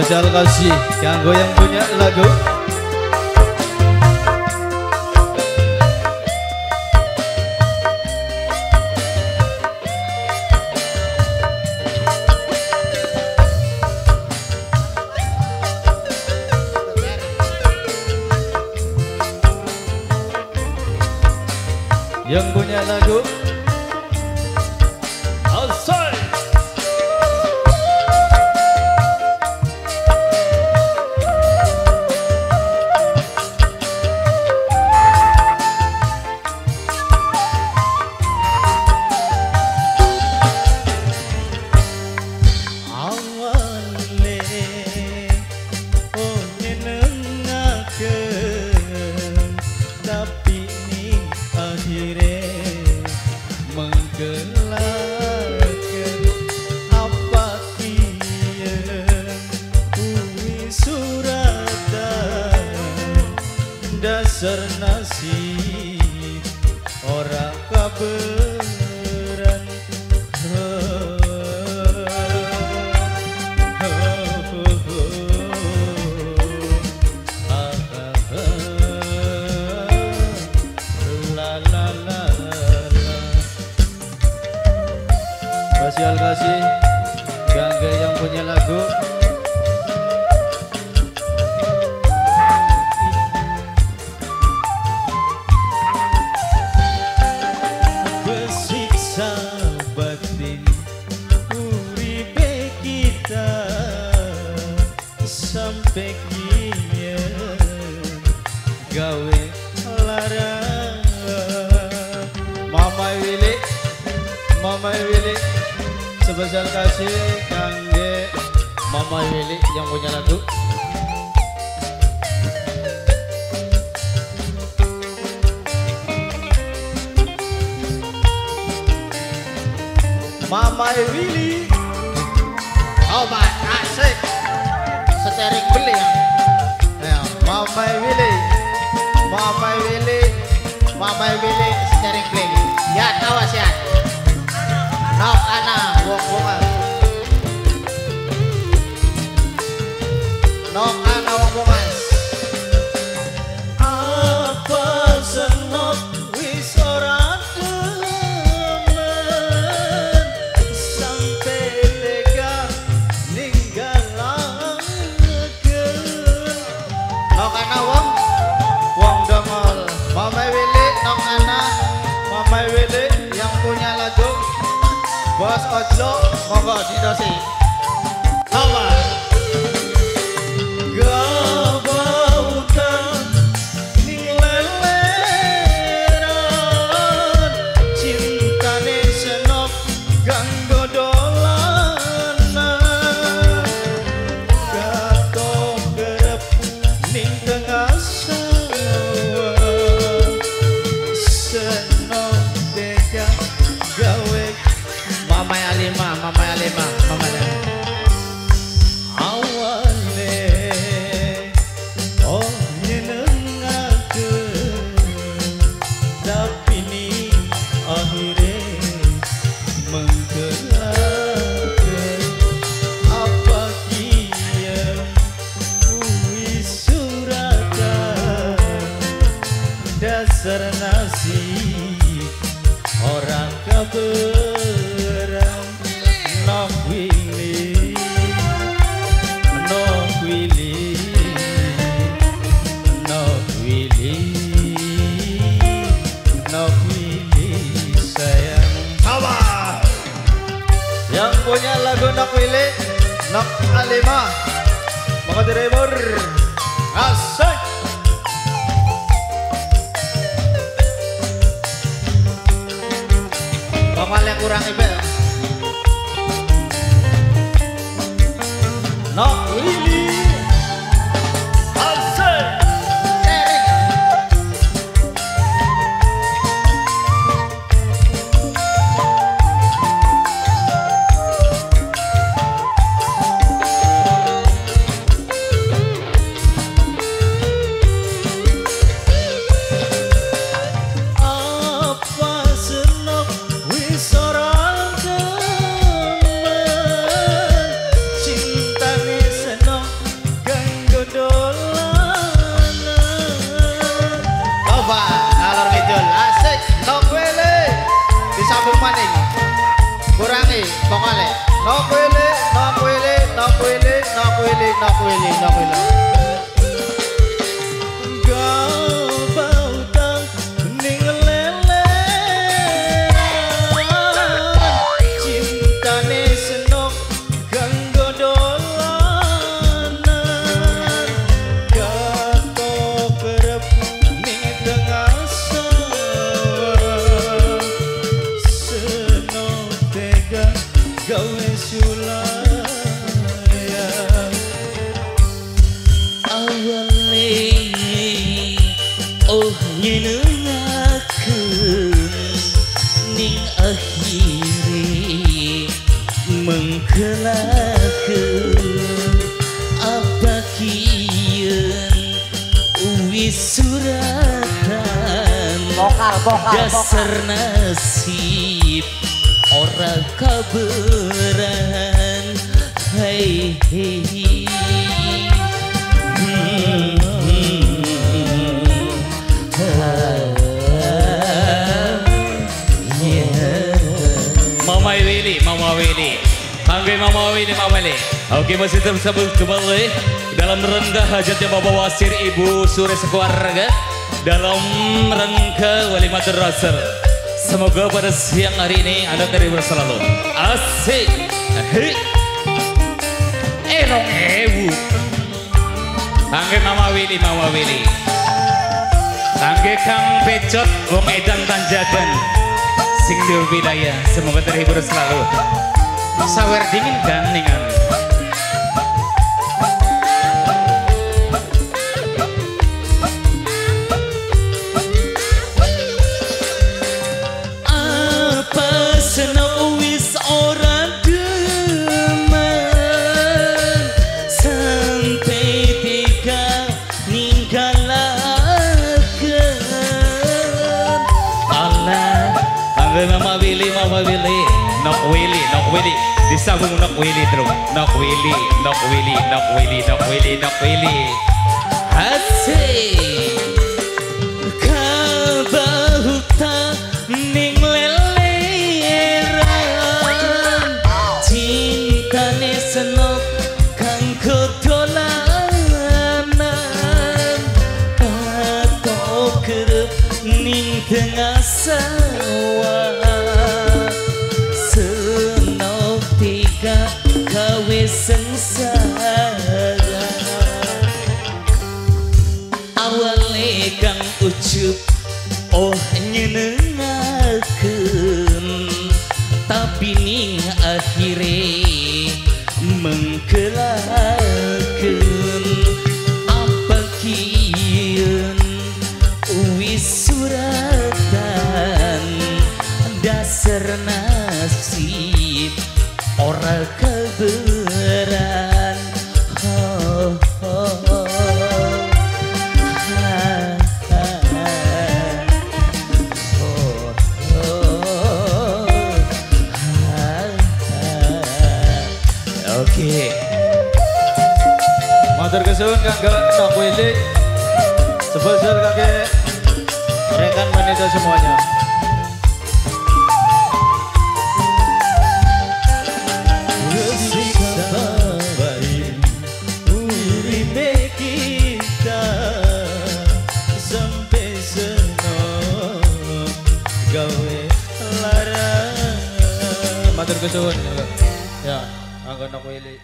Spesial kasih kanggo yang punya lagu. Yang punya lagu Asai. Awale oh nyenengaken, tapi ni akhire menggelaken. Apa kiyen kuwi suratan dasar nasib ora kaberan. Spesial kasih kanggo yang punya lagu. Kesiksa batin uripe kita sampai kiyen gawe lara. Mama Willy, Mama Willy, spesial kasih kangge Mama Willy yang punya lagu. Mama Willy, oh my, asik, setering beli ya. Ya, Mama Willy, Mama Willy, Mama Willy setering beli. Ya, awas ya. Nok ana wong wongan. Nok ana wong wongan. Apa senok wis ora demen sampe tega ninggalaken. Nok ana wong wong dongol. Mama Willy nok ana, Mama Willy yang punya lagu Bos Ojlo, monggo didosi. Apa? Gabautan ning leleran, cintane senok ganggo dolanan, gato kerep ning tengah sawah, senok tega gawe. Mama Alima, Mama Alima, Mama Alima. Awale oh nyenengaken, tapi ni akhire menggelaken. Apa kiyen kuwi suratan dasar nasib ora kaberan. Nok Willy, Nok Willy, Nok Willy, Nok Willy sayang. Hawa. Yang punya lagu Nok Willy, Nok Alima, monggo diremur. Asik. Pokoknya kurang ibel. Nok Willy, asik. Apa senok wis ora demen, cintane senok Vokale. Nok Willy, Nok Willy, Nok Willy, Nok Willy, Nok Willy, Nok Willy. Vokal, dasar nasib ora kaberan. Hei hei Mama Willy, Mama Willy, panggil Mama Willy, Mama Willy. Oke, masih tersambung kembali dalam rangka hajatnya Bapak Wasir, Ibu Sure sekeluarga dalam rangka Walimatul Rasul. Semoga pada siang hari ini Anda terhibur selalu. Asik. Hei. 2000. Tangge Mama Willy, Mama Willy. Tangge Kang Pecot wong edan tanjakan sing di wilayah. Semoga terhibur selalu. Sawer dingin kan ningan. Mama Willy, Mama Willy, Nok Willy, Nok Willy, disambung Nok Willy terus, Nok Willy, Nok Willy, Nok Willy, Nok Willy, Nok Willy. Asik. Kabahuta ning leleran, cintane senok kang kedolanan, patok kerep ning tengah sawah. Senok tiga kawe sengsara. Awale kang ucup oh nyenengaken, tapi ning akhire mengkelaken. Apa kian wis suratan, dasar nasib ora keberan. Oh, oh, oh. Ha, ha, ha. Oh, oh. Ha, ha. Oke. Matur kesuwun kanggo Nok Willy. Sebesar kakek rekan wanita semuanya. Matur kesuwun ya, anggo Nok Willy.